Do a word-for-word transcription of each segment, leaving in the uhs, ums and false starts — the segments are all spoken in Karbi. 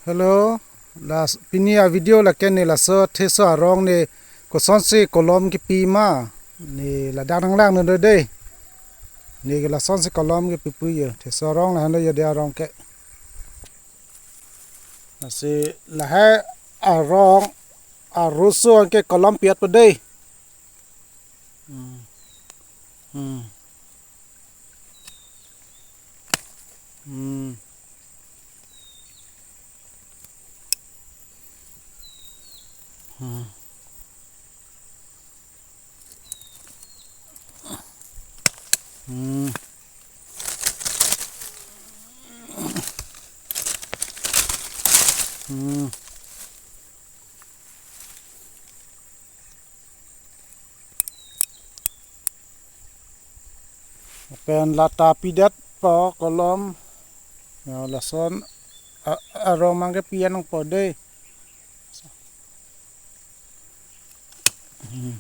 Hello, las pini a video lake ne laso theso arong ne kosonsi kolom kepi ma ne ladak nanglang no dei. Ne ke lasonsi kolom kepi pu yo. Theso arong lahenlo yo dei arong ke. Lasi lahai arong aruso anke kolom piat po dei. Hmm. Hmm. Hmm. Hmm. Hmm. Hmm. Pen lata pidet po kolom. Ya, lason a-, arong mang kepi nangpo dei. Hmm.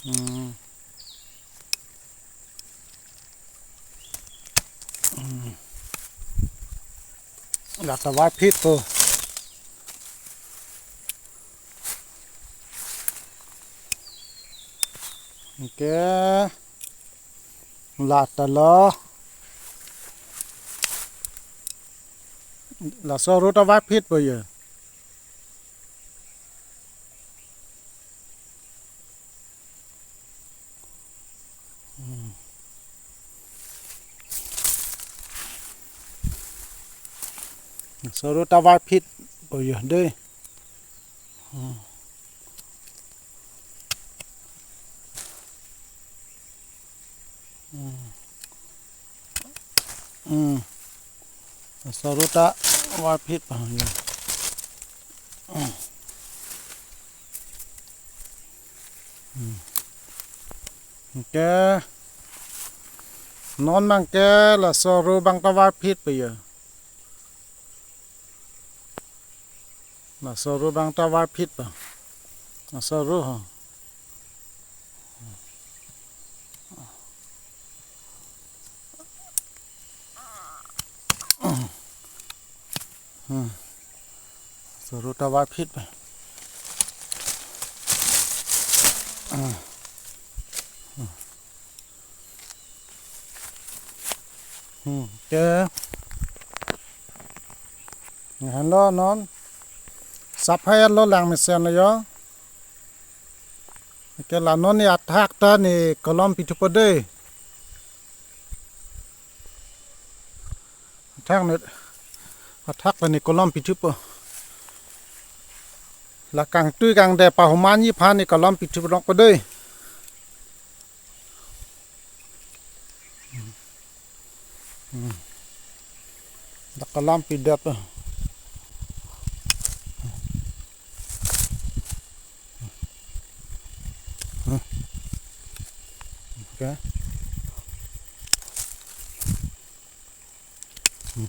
Hmm. Hmm. Lata varphit po. Anke lata lo. Laso aro ta varphit po yo. Hmm. Laso aro ta varphit po yo dei. Hmm. Hmm. Hmm. Laso aro ta varphit po yo. Hmm. Hmm. Anke non mang ke laso aro bang ta varphit po yo. Laso aro bang ta varphit po. Laso aro ho. Hmm. Laso aro ta varphit po. Hmm. Hmm. Anke lahenlo non. Saphai lo lang mesen lo yo. Anke la non ne athak ta ne kolom pithupo dei. Athak ne, athak ta ne kolom pithupo. La kangtui kangde pahuman ji aphan ne kolom pithupo nangpo dei. Hmm. Dak kolom pidet. Hmm. Okay. Hmm.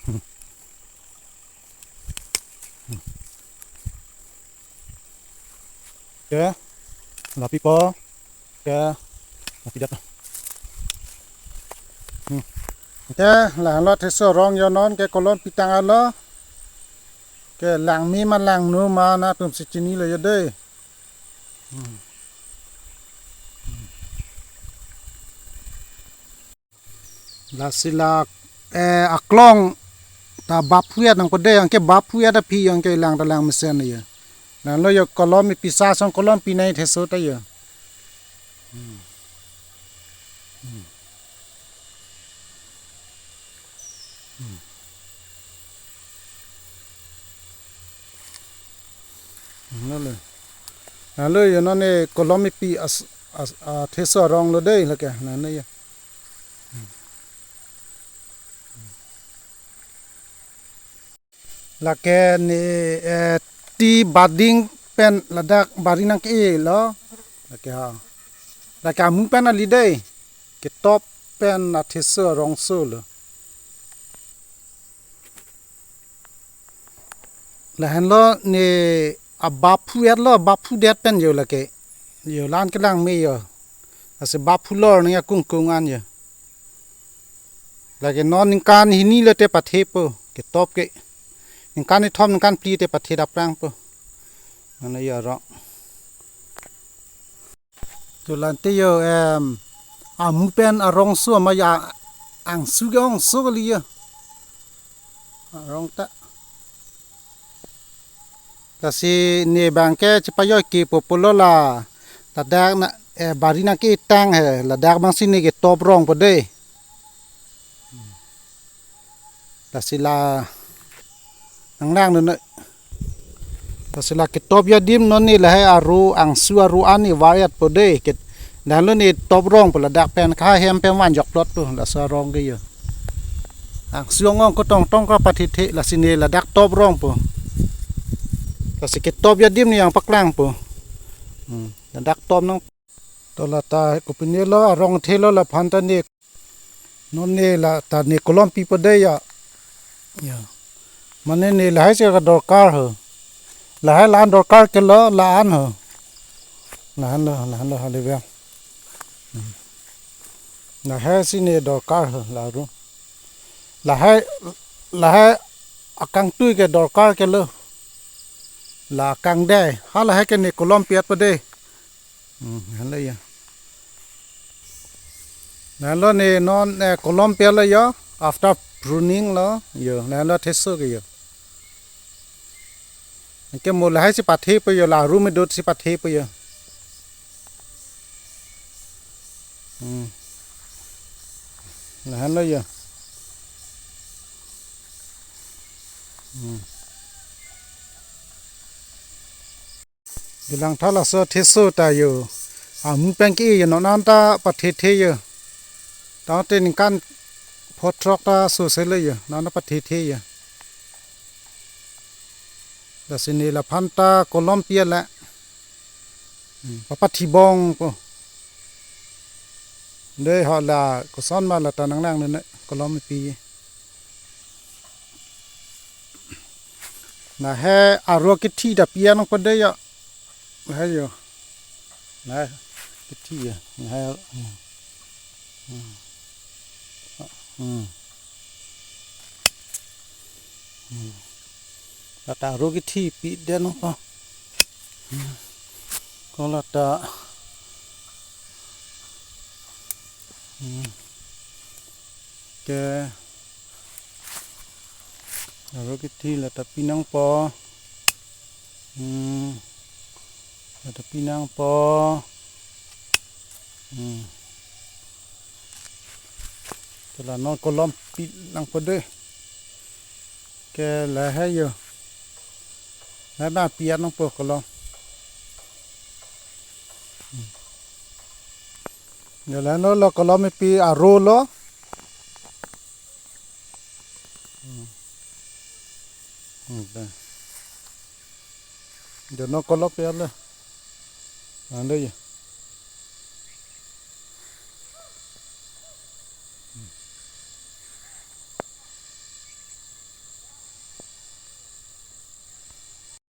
Hmm. Hmm. Ke, lapi po. Ke, lapidet. Hmm. Ke, lahenlo theso arong yo non ke kolom pitang alo. Ke langme ma langno ma nangtum si chinilo yo dei. Hmm. Lasi la, eh, aklong ta bap hu-et nangpo dei, anke bap hu-et aphi anke lang ta lang mesen yo. Lahenlo yo kolom pi sa song kolom pinei theso ta yo. Hmm. Hmm. Hmm. Lahenlo. Lahenlo yo non ne kolom pi as, as, a, theso arong lo dei lake. Lahenlo yo. Lake ne, eh, ti bading pen ladak baring nangke-e lo. Lake ha. Lake amu pen kali dei. Ketop pen atheso arongso lo. Lahenlo ne abap hu-et lo, bap hudet pen yo lake. Yo, la-an kelang me yo. Lasi bap phulor nangji akungkung an yo. Lake non ningkan hini lote pathepo, ketop ke. Ningkan kethom ningkan phli te pathe daprangpo. Mane yo arong. To lante yo, em, amu pen arongso ma ya angsu ke ongso kali yo. Arong ta. Lasi ne bang ke chepajoi kepo pulo la, ladak na, eh, bari nangketang he, ladak bangsi ne ketop rongpo dei. Lasi la nanglang dun noi. Lasi la ketop adim non ne lahai aro angsu aro an ne variat po dei. Ket, lahenlo ne top rongpo ladak pen kahem pen vanjok plot po laso arong ke yo. Angsu ong ong kotong tong kapathethe lasi ne ladak top rongpo. Lasi ketop adim ne yang paklangpo. Hmm, ladak top nang. To la ta kopine lo arong thelo laphan ta ne. Non ne la ta ne kolom pipo dei ya. Ya. Mane ne lahai si kadorkar ho. Lahai la-an dorkar ke lo la-an ho. La-an lo, la-an lo hali bang. Hmm. Lahai si ne dorkar ho la ru. Lahai, lahai akangtui ke dorkar ke lo. La akang dei. Ha lahai ke ne kolom piat po dei. Hmm, lahenlo yo. Lahenlo ne non, eh, kolom piat lo yo. After pruning lo yo. Lahenlo theso ke yo. Anke mo lahai si pathepo yo, la ru me dot si pathepo yo. Hmm. Lahenlo yo. Hmm. Bilang tha laso theso ta yo. Amu pen ke yo non an ta pathethe yo. Tangte ningkan pho throk ta so se le yo. Non ta pathethe yo. Lasi ne laphan ta kolom piat la. Hmm, papathibong po. Dei ho la koson ma la ta nanglang ne kolom pi. Lahai aro kithi ta pian nangpo dei yo. Lahai yo. Lahai kithi yo. Lahai. Hmm. Hmm. Hmm. Hmm. La ta aro kithi pi den nangpo. Hmm. Ko la ta. Hmm. Ke. Aro kithi la ta pi nangpo. Hmm. La ta pi nangpo. Hmm. Ke la non kolom pi nangpo dei. Ke lahai yo. Lahai ba piat nangpo kolom. Hmm. Ya lahenlo lo kolom pi aro lo. Hmm. Hmm, dah. Yo non kolom piat lo. Ando yo.